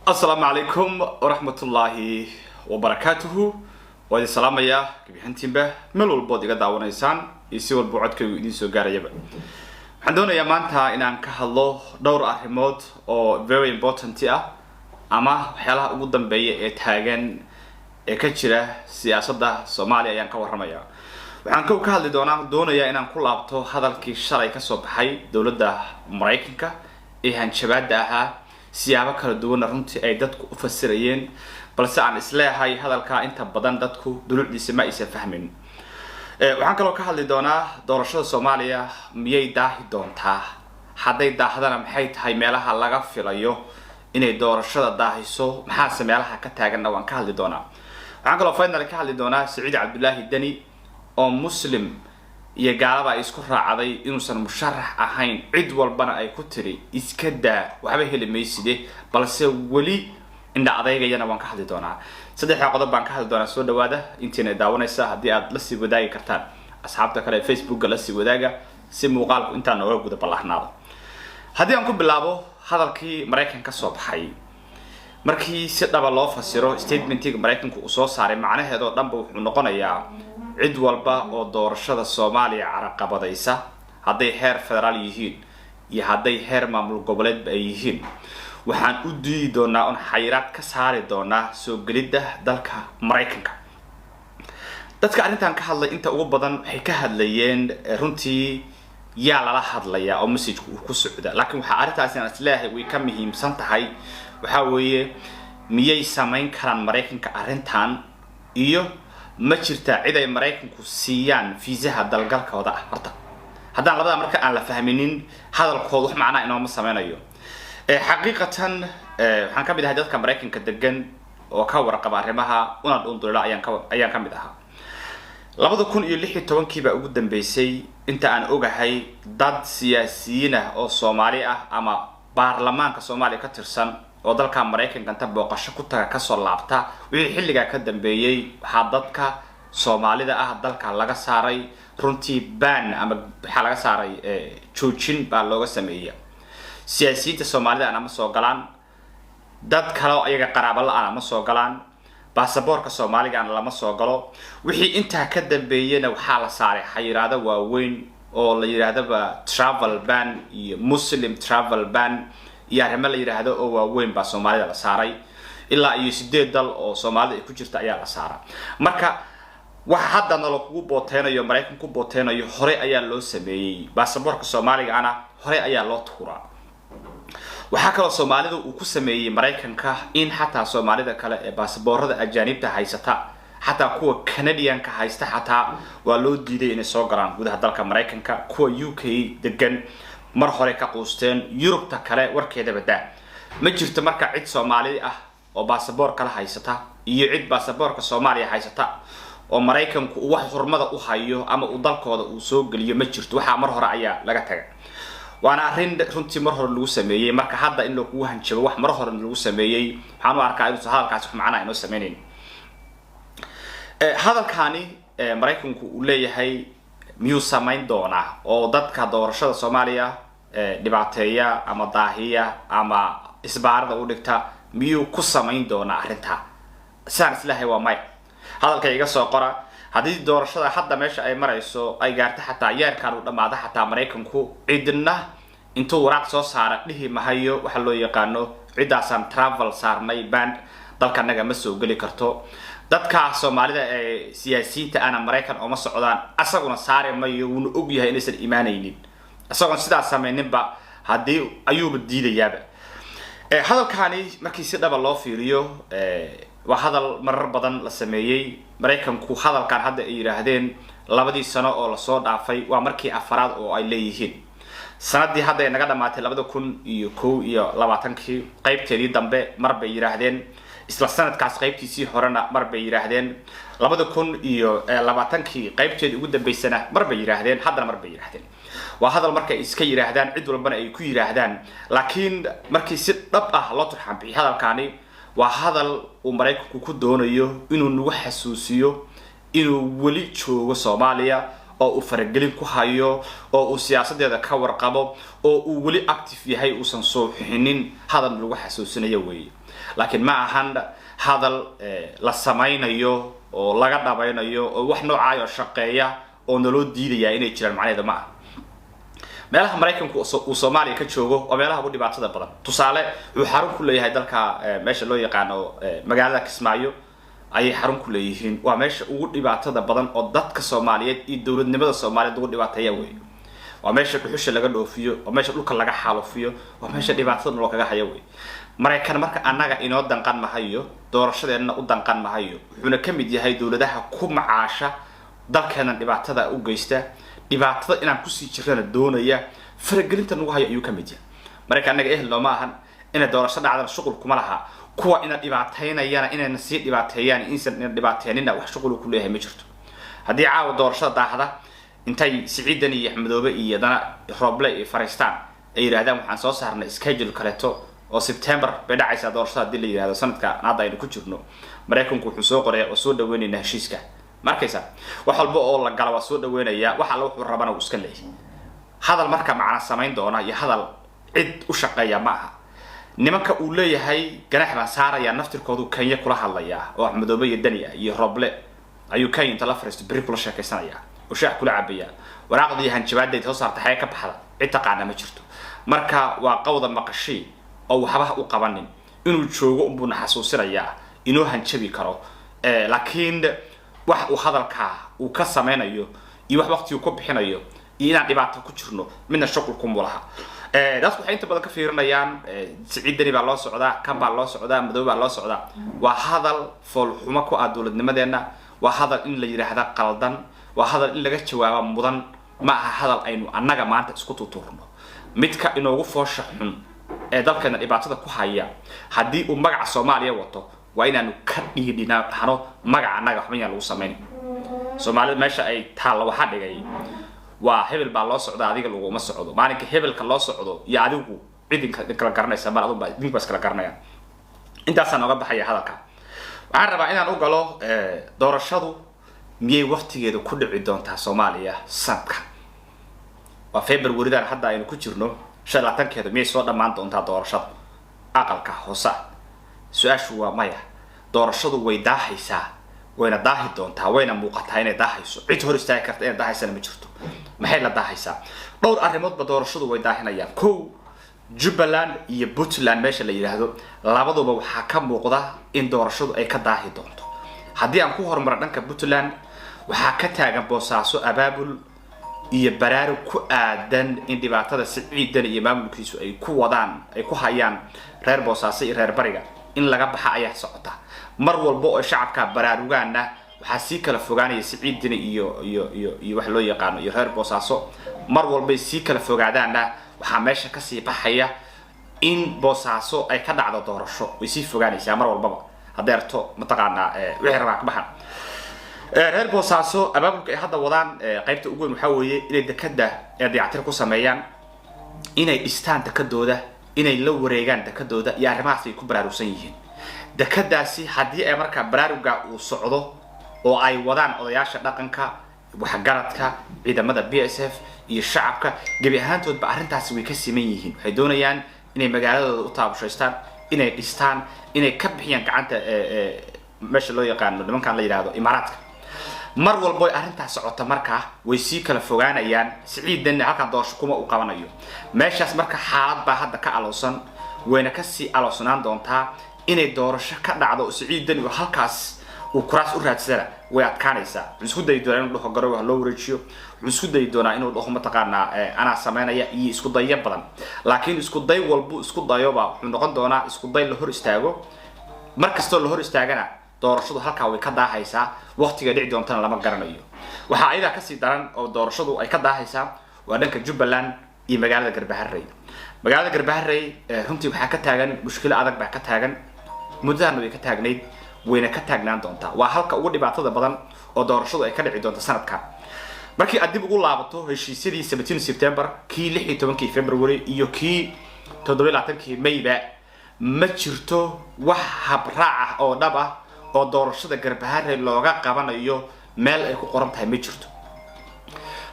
Asalaamu calaykum waraxmatullaahi wabarakaatuhu. Waa idin salaamayaa gebixintiinba, meel walbood iga daawanaysaan iyo si walba codkaygu idiin soo gaarayaba. Waxaan doonayaa maanta inaan ka hadlo dhowr arrimood oo very important ah, ama waxyaalaha ugu dambeeya ee taagan ee ka jira siyaasadda Soomaaliya ayaan ka warramaya. Waxaan kow ka hadli doonaa, doonayaa inaan ku laabto hadalkii shalay kasoo baxay dowladda Maraykanka ee hanjabaada ahaa. Siyaabo kala duwanna runtii ay dadku u fasirayeen, balse aan isleeyahay hadalkaa inta badan dadku dulucdiisa ma aysan fahmin. Waxaan kaloo ka hadli doonaa doorashada Soomaaliya miyay daahi doontaa? Hadday daahdana, maxay tahay meelaha laga filayo inay doorashada daahiso? Maxaase meelaha ka taaganna waan ka hadli doonaa. Waxaan kaloo finally ka hadli doonaa Saciid Cabdulaahi Deni oo Muslim iyo gaalaba ay isku raacday inuusan musharax ahayn, cid walbana ay ku tiri "Iska daa, waxba heli mayside", balse weli indha adeygayana waan ka hadli doonaa. Saddexda qodob baan ka hadli doonaa. Soo dhawaada intiina daawanaysa. Haddii aad lasii wadaagi kartaan asxaabta kale ee Facebooka, lasii wadaaga si muuqaalku intaa nooga guda ballaarnaado. Haddii aan ku bilaabo hadalkii Maraykan ka soo baxay, markii si dhaba loo fasiro statementiga Maraykanku uu soo saaray, macnaheedoo dhanba wuxuu noqonayaa cid walba oo doorashada Soomaaliya caraqabadaysa, hadday heer federaal yihiin iyo hadday heer maamul goboleedba ay yihiin, waxaan u diidi doonaa oon xayiraad ka saari doonaa soo gelidda dalka Maraykanka. Dadka arrintan ka hadlay inta ugu badan waxay ka hadlayeen runtii yaa lala hadlayaa oo messageka uu ku socda, laakiin waxaa arrintaasi aan isleeyahay way ka muhiimsan tahay waxaa weeye: miyay samayn karaan Maraykanka arrintan, iyo ma jirtaa cid ay Maraykanku siiyaan fiisaha dalgalkooda ah? Horta haddaan labada marka aan la fahminin, hadalkooda wax macnaa inooma sameynayo. Xaqiiqatan waxaan ka mid ahay dadka Maraykanka degan oo ka warqaba arrimaha una dhuundulila ayaan ka mid ahaa. 2016-kii baa ugu dambeysay inta aan ogahay dad siyaasiyiin ah oo Soomaali ah ama baarlamaanka Soomaaliya ka tirsan oo dalka Maraykanka inta booqasho ku taga kasoo laabta. Wixii xilligaa ka dambeeyey waxaa dadka Soomaalida ah dalka laga saaray runtii ban, ama waxaa laga saaray joojin baa looga sameeya. Siyaasiyiinta Soomaalida ana ma soo galaan, dad kale oo ayaga qaraabo la-aan ma soo galaan, baasaboorka Soomaaligaana lama soo galo. Wixii intaa ka dambeeyena waxaa la saaray xayiraado waaweyn oo la yidhaahdaba travel ban iyo Muslim travel ban iyo arrimo la yidhaahdo oo waaweyn baa Soomaalida la saaray. Ilaa iyo sideed dal oo Soomaalida ay ku jirta ayaa la saaraa. Marka waxa hadda nala kugu booteynayo, Maraykan ku booteynayo, horey ayaa loo sameeyey. Baasaboorka Soomaaligaana horey ayaa loo tuuraa. Waxaa kaloo Soomaalida uu ku sameeyey Maraykanka in xataa Soomaalida kale ee baasaboorada ajaanibta haysata, xataa kuwa Canadianka haysta, xataa waa loo diiday inay soo galaan gudaha dalka Maraykanka. Kuwa UK degan mar hore ka quusteen. Yurubta kale warkeedaba daa. Ma jirto marka cid Soomaali ah oo baasaboor kale haysata iyo cid baasaboorka Soomaaliya haysata oo Maraykanku uu wax xurmada u hayo ama uu dalkooda uu soo geliyo ma jirto. Waxaa mar hore ayaa laga taga, waana arrin runtii mar hore lagu sameeyey. Marka hadda in lakugu hanjabo wax mar hore lagu sameeyey, waxaan u arkaa inuusan hadalkaasi wax macnaa inoo sameynayn. Hadalkaani Maraykanku uu leeyahay miyuu samayn doonaa oo dadka doorashada Soomaaliya dhibaateeya ama daahiya ama isbaarada u dhigta miyuu ku samayn doonaa arrintaa? Sidaan isleehay waa maya. Hadalka iga soo qora. Haddii doorashada hadda meesha ay marayso ay gaarto, xataa yeerkaan uu dhammaado, xataa Maraykanku cidna intuu waraaq soo saara dhihi mahayo waxa loo yaqaano "Ciddaasaan travel saarnay ban, dalkanaga ma soo geli karto." Dadka Soomaalida ee siyaasiyiinta ana Maraykan ooma socdaan, asaguna saari mayo, wuuna og yahay inaysan imaanaynin. Isagoon sidaas samayninba haddii ayuuba diidayaaba. Hadalkaani markii si dhaba loo fiiriyo, waa hadal marar badan la sameeyey. Maraykanku hadalkan hadda ay yidhaahdeen 2dii sano oo lasoo dhaafay waa markii afaraad oo ay leeyihiin. Sanadii hadda ay naga dhamaatay, 2021-kii, qaybteedii dambe mar bay yidhaahdeen, isla sanadkaas qaybtiisii horena mar bay yidhaahdeen, 2020-kii qaybteedii ugu dambeysana mar bay yidhaahdeen, haddana mar bay yidhaahdeen. Waa hadal markay iska yidhaahdaan, cid walbana ay ku yidhaahdaan, laakiin markii si dhab ah loo turxaan bixiy, hadalkaani waa hadal uu Maraykanku ku doonayo inuu nagu xasuusiyo inuu weli joogo Soomaaliya. Oo uu faragelin ku hayo, oo uu siyaasadeeda ka warqabo, oo uu weli active yahay, uusan sooxinin, hadal lagu xasuusinayo weeye. Laakiin ma ahan hadal la samaynayo oo laga dhabaynayo oo wax noocaayo shaqeeya oo naloo diidayaa inay jiraan macnaheeda ma aha. Meelaha Maraykanku uu Soomaaliya ka joogo waa meelaha ugu dhibaatada badan. Tusaale, wuxuu xarun ku leeyahay dalka meesha loo yaqaano magaalada Kismaayo ayay xarun ku leeyihiin. Waa meesha ugu dhibaatada badan oo dadka Soomaaliyeed iyo dowladnimada Soomaaliyeed ugu dhibaateeya wey. Waa meesha dhuxusha laga dhoofiyo, waa meesha dhulka laga xaalufiyo, waa meesha dhibaatada loo kaga hayo wey. Maraykan marka annaga inoo danqan mahayo, doorashadeenna u danqan mahayo. Wuxuuna ka mid yahay dowladaha ku macaasha dalkeenan, dhibaatada u geysta, dhibaatada inaan kusii jirana doonaya, faragelinta nagu hayo ayuu ka mid yahay. Maraykan annaga ehel nooma ahan. Inay doorasho dhacdana shuqul kuma laha. Kuwa ina dhibaataynayana inayna sii dhibaateeyaan, insan ina dhibaateenina wax shuqul ku leeyahay ma jirto. Haddii caawa doorashada daahda, intay Siciidan iyo Axmedoobe iyo dana Rooble iyo fariistaan ay yidhahdaan waxaan soo saarnay schedule kaleeto oo September bay dhacaysaa doorashada, haddii la yidhahdo sanadka hadda aynu ku jirno, Maraykanku wuxuu soo qoraya oo soo dhaweynaynaa heshiiska. Ma arkaysa? Wax walba oo la gala waa soo dhaweynayaa, wax alla wuxuu rabana uu iska leeyahay. Hadal marka macna samayn doona iyo hadal cid u shaqeeya ma aha. Nimanka uu leeyahay ganax baan saarayaa naftirkoodu Kenya kula hadlayaa, oo Axmedoobe iyo Dani ah iyo Roble ayuu Kenya inta la fariisto berri kula sheekaysanayaa oo shaax kula cabayaa. Waraaqdii hanjabaadayd soo saarta xagee ka baxda? Cid taqaana ma jirto. Marka waa qawda maqashii oo waxbaha u qabanin. Inuu joogo unbuuna xasuusinayaa, inoo hanjabi karo, laakiin wax uu hadalkaa uu ka sameynayo iyo wax waqti uu ku bixinayo iyo inaan dhibaato ku jirno midna shuqul kuma laha. Dadku waxay inta badan ka fiirinayaan Siciid Deni baa loo socdaa, kan baa loo socdaa, Madow baa loo socdaa. Waa hadal foolxumo ku ah dowladnimadeenna. Waa hadal in la yidhaahda qaldan, waa hadal in laga jawaaba mudan. Ma aha hadal aynu annaga maanta isku tuturno. Midka inoogu foosha xun ee dalkeena dhibaatada ku haya haddii uu magaca Soomaaliya wato, waa inaanu ka dhiidhinahno magaca annaga. Waxba yaan lagu samayn. Soomaalida meesha ay taalla waxaa dhigay waa hebel baa loo socda, adiga laguma socdo. Maalinka hebelka loo socdo iyo adigu cidinka kala garanaysa mar adunba idinku baa iskala garanayaan. Intaasaan nooga baxaya hadalka. Waxaan rabaa inaan u galo doorashadu miyay waktigeeda ku dhici doontaa Soomaaliya sanadkan? Waa February-dan hadda aynu ku jirno 25-keeda. Miyay soo dhammaan doontaa doorashada aqalka hoose? Su-aashu waa maya. Doorashadu way daahaysaa, wayna daahi doontaa, wayna muuqataa inay daahayso. Cid hor istaagi karta inay daahaysana ma jirto. Maxay la daahaysaa? Dhowr arrimoodba doorashadu way daahinayaan. Kow, Jubbaland iyo Puntland meesha la yidhaahdo labaduba waxaa ka muuqda in doorashadu ay ka daahi doonto. Haddii aan ku horumaro dhanka Puntland, waxaa ka taagan Boosaaso abaabul iyo baraarug ku aadan in dhibaatada Siciidan iyo maamulkiisu ay ku wadaan, ay ku hayaan reer Boosaaso iyo reer Bariga, in laga baxa ayaa socota. Mar walba oo shacabka baraarugaana, waxaa sii kala fogaanaya Siciidani iyo wax loo yaqaano iyo reer Boosaaso. Mar walbay sii kala fogaadaanna, waxaa meesha kasii baxaya in Boosaaso ay ka dhacdo doorasho. Way sii fogaanaysaa mar walbaba. Hadeerto mataqaanaa wixii rabaa ka baxan. Reer Boosaaso abaabulka ay hadda wadaan qaybta ugu weyn waxaa weeye inay dekada ee dayactir ku sameeyaan, inay dhistaan dekadooda, inay la wareegaan dekadooda iyo arrimahaas ay ku baraarugsan yihiin. Dekadaasi haddii ay markaa baraaruga uu socdo oo ay wadaan odayaasha dhaqanka, waxgaradka, ciidamada BSF iyo shacabka gebi ahaantoodba, arrintaasi way ka siman yihiin. Waxay doonayaan inay magaaladooda u taabushaystaan, inay dhistaan, inay ka bixiyaan gacanta meesha loo yaqaano nimankan la yidhaahdo Imaaraadka. Mar walbo ay arrintaas socota markaa way sii kala fogaanayaan. Siciidanna halkan doorasho kuma uu qabanayo meeshaas. Marka xaalad baa hadda ka alowsan, wayna kasii alowsanaan doontaa. Inay doorasho ka dhacdo Siciidan uu halkaas uu kuraas u raadsadana way adkaanaysaa. Wuxuu isku dayi doonaa inuu dhaho garowe ha loo wareejiyo. Wuxuu isku dayi doonaa inuu dhaho mataqaanaa anaa sameynaya iyo isku dayo badan. Laakiin isku day walbu isku dayoba wuxuu noqon doonaa isku day la hor istaago. Mar kastoo la hor istaagana, doorashadu halkaa way ka daahaysaa. Waqtiga dhici doontana lama garanayo. Waxaa ayadaa kasii daran oo doorashadu ay ka daahaysaa waa dhanka Jubbaland iyo magaalada Garbaharey. Magaalada Garbaharey runtii waxaa ka taagan mushkilo adag baa ka taagan. Muddadana way ka taagnayd, wayna ka taagnaan doontaa. Waa halka ugu dhibaatada badan oo doorashadu ay ka dhici doonto sanadkan. Markii aad dib ugu laabato heshiisyadii 17 September, kii 16-kii February iyo kii 27-kii Mayba, ma jirto wax habraac ah oo dhab ah oo doorashada Garbaharey looga qabanayo. Meel ay ku qoran tahay ma jirto.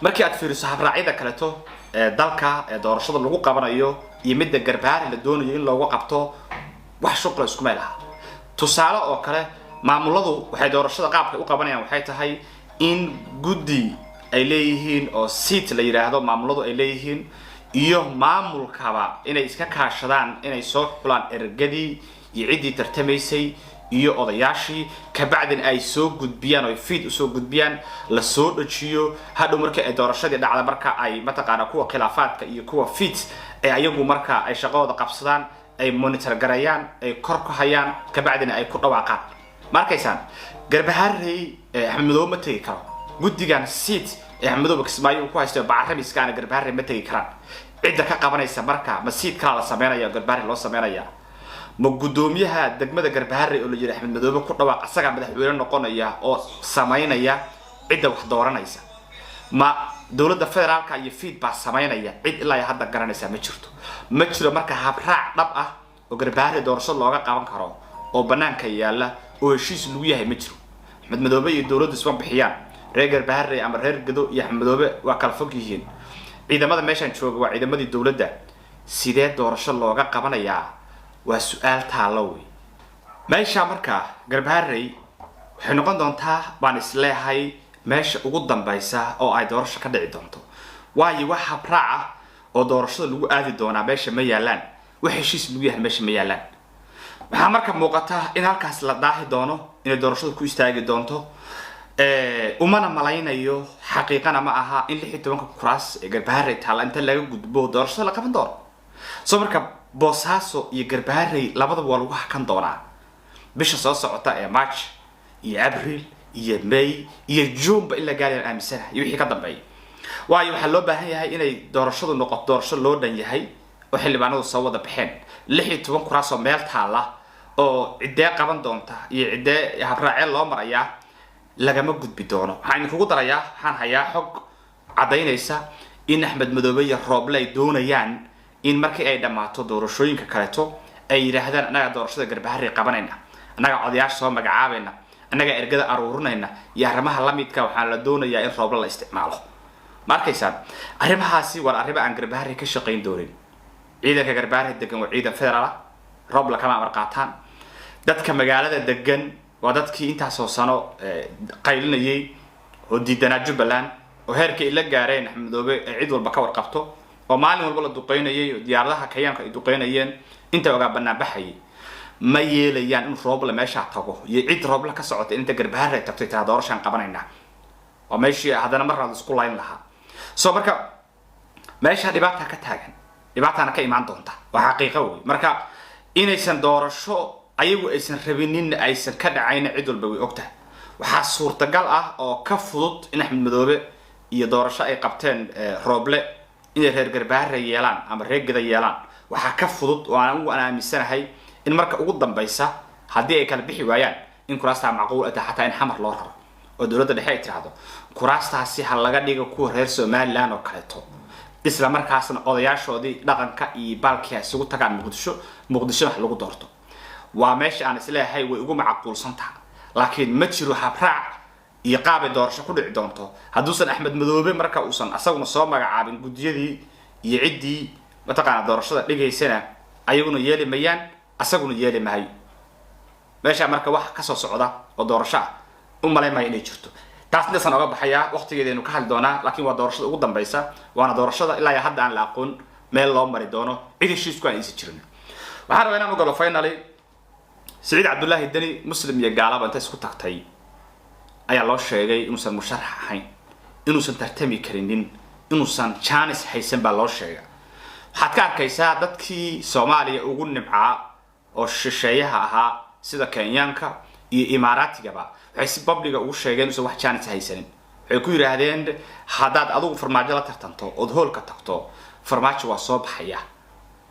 Markii aad fiiriso habraacyada kaleto ee dalka ee doorashada lagu qabanayo iyo midda Garbahaarey la doonayo in loogu qabto, wax shuqla isku meel aha. Tusaale oo kale, maamuladu waxay doorashada qaabkay u qabanayaan waxay tahay in guddi ay leeyihiin oo SEAT la yidhaahdo, maamuladu ay leeyihiin iyo maamulkaba inay iska kaashadaan inay soo xulaan ergadii iyo ciddii tartamaysay iyo odayaashii, kabacdin ay soo gudbiyaan oo FIID usoo gudbiyaan, la soo dhajiyo. Hadhow markii ay doorashadii dhacda, marka ay mataqaana kuwa khilaafaadka iyo kuwa FIID ee ayagu marka ay shaqadooda qabsadaan, ay monitor gareeyaan, ay kor ku hayaan, kabacdina ay ku dhawaaqaan. Ma arkaysaan, Garbaharey Axmed Madoobe ma tegi karo. Guddigan SEAT ee Axmed Madoobe Kismaayo uu ku haysto bacaramiskaana Garbaharey ma tegi karaan. Cidda ka qabanaysa marka, ma SEAT kalaa la sameynaya oo Garbaharey loo sameynaya? Ma guddoomiyaha degmada Garbaharey oo la yidhi Axmed Madoobe ku dhawaaq, asagaa madaxweyne noqonaya oo samaynaya cidda wax dooranaysa? Ma dowladda federaalka iyo FIID baa samaynaya? Cid ilaa iyo hadda garanaysa ma jirto. Ma jiro marka habraac dhab ah oo Garbaharey doorasho looga qaban karo oo banaanka yaalla oo heshiis lagu yahay, ma jiro. Axmed Madoobe iyo dowladdu isma bixiyaan. Reer Garbaharey ama reer Gado iyo Axmed Madoobe waa kala fog yihiin. Ciidamada meeshaan jooga waa ciidamadii dowladda. Sidee doorasho looga qabanayaa? Waa su-aal taallo wey meesha. Marka Garbaharey waxay noqon doontaa baan isleehay meesha ugu dambaysa oo ay doorasho ka dhici doonto, waayo wax habraac ah oo doorashada lagu aadi doonaa meesha ma yaalaan, wax heshiis lagu yahay meesha ma yaalaan. Waxaa marka muuqata in halkaas la daahi doono, inay doorashadu ku istaagi doonto. Umana malaynayo, xaqiiqana ma aha in 16-ka kuraas ee Garbaharey taalla inta laga gudbo doorashada la qaban doono. So marka Boosaaso iyo Garbaharey labadaba waa lagu hakan doonaa bisha soo socota ee March iyo Abril iyo May iyo Juneba in la gaarayaan aaminsanahay iyo wixii ka dambeeya, waayo waxaa loo baahan yahay inay doorashadu noqoto doorasho loo dhan yahay oo xildhibaanadu soo wada baxeen. 16 kuraas oo meel taalla oo ciddee qaban doonta iyo ciddee habraacee loo marayaa lagama gudbi doono. Waxaan idinkugu darayaa, waxaan hayaa xog caddaynaysa in Axmed Madoobe iyo Rooble ay doonayaan in markii ay dhammaato doorashooyinka kaleeto ay yidhaahdaan: "Annagaa doorashada Garbaharey qabanayna, annagaa odayaasha soo magacaabayna, annagaa ergada aruurinayna" iyo arrimaha lamidka. Waxaa la doonayaa in Rooble la isticmaalo. Ma arkaysaan, arrimahaasi waa arrimo aan Garbaharey ka shaqayn doonin. Ciidanka Garbaharey degan waa ciidan federaal ah, Rooble kama amar qaataan. Dadka magaalada degan waa dadkii intaasoo sano qaylinayay oo diidanaa Jubbaland, oo heerkii ay la gaareen Axmed Madoobe ee cid walba ka warqabto, oo maalin walba la duqeynayay oo diyaaradaha Kayaanka ay duqeynayeen inta ogaa banaanbaxayay. Ma yeelayaan in Rooble meeshaa tago iyo cid Rooble ka socota inta Garbaharey tagto taa doorashaan qabanaynaa. Waa meeshii haddana mar laad isku layn lahaa. So marka meesha dhibaata ka taagan, dhibaatana ka imaan doonta, waa xaqiiqo wey. Marka inaysan doorasho ayagu aysan rabinin aysan ka dhacayna cid walba way ogtahay. Waxaa suurtagal ah oo ka fudud in Axmed Madoobe iyo doorasho ay qabteen Rooble inay reer Garbaharey yeelaan ama reer Geda yeelaan. Waxaa ka fudud oo aan anigu aan aaminsanahay in marka ugu dambaysa haddii ay kala bixi waayaan in kuraastaa macquul ay tahay xataa in Xamar loo raro oo dowladda dhexe ay tiraahdo kuraastaasi ha laga dhigo kuwa reer Somaliland oo kaleeto, isla markaasna odayaashoodii dhaqanka iyo baalkii ha isugu tagaan Muqdisho, Muqdisho wax lagu doorto. Waa meesha aan isleeyahay way ugu macquulsan taha, laakiin ma jiro habraac iyo qaabay doorasho ku dhici doonto hadduusan Axmed Madoobe marka uusan asaguna soo magacaabin guddiyadii iyo ciddii mataqaana doorashada dhigaysana. Ayaguna yeeli mayaan, asaguna yeeli maayo. Meesha marka wax kasoo socda oo doorasho ah u malayn maayo inay jirto. Taas intaasaan oga baxayaa, waqtigeedaynu ka hadli doonaa, laakiin waa doorashada ugu dambaysa, waana doorashada ilaa iyo hadda aan la aqoon meel loo mari doono, cid heshiisku aan aysan jirin. Waxaan rabaa inaan u galo finally Siciid Cabdullaahi Deni. Muslim iyo gaalaba inta isku tagtay ayaa loo sheegay inuusan musharax ahayn, inuusan tartami karinin, inuusan chance haysan baa loo sheega. Waxaad ka arkaysaa dadkii Soomaaliya ugu nimcaa oo shisheeyaha ahaa sida Kenyaanka iyo Imaaraatigaba waxay si public-ga ugu sheegeen inuusan wax chance haysanin. Waxay ku yidhaahdeen: "Haddaad adigu Farmaajo la tartanto ood hoolka tagto, Farmaajo waa soo baxaya.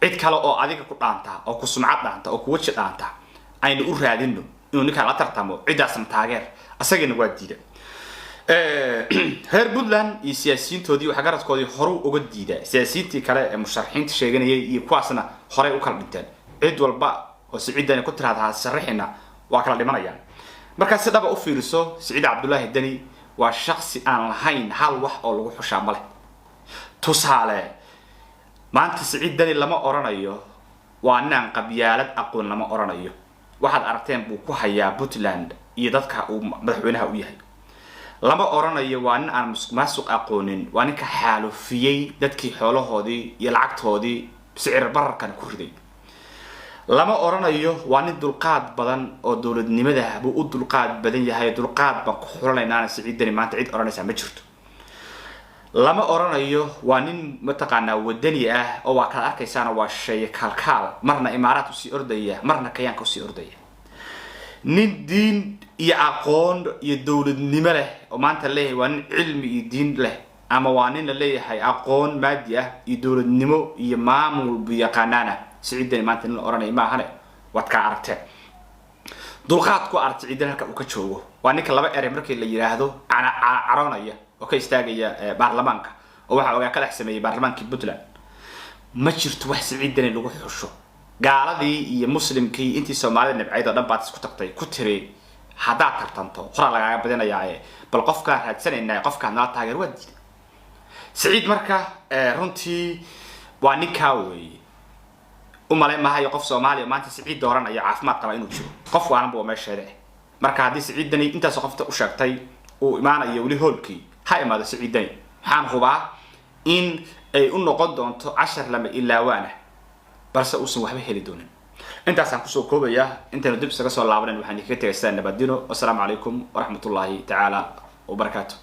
Cid kale oo adiga ku dhaanta oo ku sumcad dhaanta oo ku weji dhaanta aynu u raadino inuu ninkaan la tartamo, ciddaasna taageer." Asagiina waa diida. Reer Puntland iyo siyaasiyiintoodii waxgaradkoodii horuu uga diida. Siyaasiyiintii kale ee musharaxiinta sheeganayay iyo kuwaasna horey u kala dhinteen. Cid walba oo Siciidani ku tiraahda sharaxina waa kala dhimanayaan. Markaa si dhaba u fiiriso, Siciid Cabdullaahi Deni Waa shaksi aan lahayn hal wax oo lagu xushaa ma leh. Tusaale, maanta Siciid Deni lama oranayo waa ninaan qabyaalad aqoon, lama oranayo. Waxaad aragteen buu ku hayaa Puntland iyo dadka uu madaxweynaha u yahay. Lama oranayo waa nin aan musuq maasuq aqoonin, waa ninka xaalufiyey dadkii xoolahoodii iyo lacagtoodii, sicir bararkan ku riday. Lama oranayo waa nin dulqaad badan oo dowladnimada buu u dulqaad badan yahay, dulqaad baan ku xulanaynaana Siciid Deni maanta cid oranaysaa ma jirto. Lama oranayo waa nin mataqaanaa wadani ah, oo waa kala arkaysaana, waa shisheeye kaalkaal, marna Imaaraat usii ordaya, marna kayaanka usii ordaya. Nin diin iyo aqoon iyo dowladnimo leh oo maanta leeyahay waa nin cilmi iyo diin leh, ama waa nin la leeyahay aqoon maadi ah iyo dowladnimo iyo maamul bu yaqaanaana, Siciid Deni maanta nin la oranaya maahane. Waad kaa aragteen dulqaad ku aragta Siciid Deni halka uu ka joogo. Waa ninka laba erey markii la yidhaahdo caroonaya oo ka istaagaya baarlamaanka, oo waxaa ogaa ka dhex sameeyey baarlamaankii Puntland. Ma jirto wax Siciid Deni lagu xusho. Gaaladii iyo muslimkii intii Soomaalida nabcayd oo dhan baad isku tagtay, ku tiri haddaad tartanto horaa lagaaga badinayaaye, bal qofkaa raadsanaynaa, qofkaa nala taageer, waa diiday Siciid. Marka runtii waa ninkaa weeye. U malayn mahayo qof Soomaaliya maanta Siciid dooranaya caafimaad qaba inuu jiro. Qof waalanba waa meesheeda. Marka haddii Siciid Deni intaasoo qofta u sheegtay uu imaanayo weli hoolkii, ha imaado Siciid Deni. Waxaan hubaa in ay u noqon doonto cashar lama ilaawaana, balse uusan waxba heli doonin. Intaasaan kusoo koobayaa. Intaynu dib isaga soo laabanan, waxaan idinkaga tegay sidaa nabadino. Wasalaamu calaykum waraxmatullaahi tacaala wabarakaatu.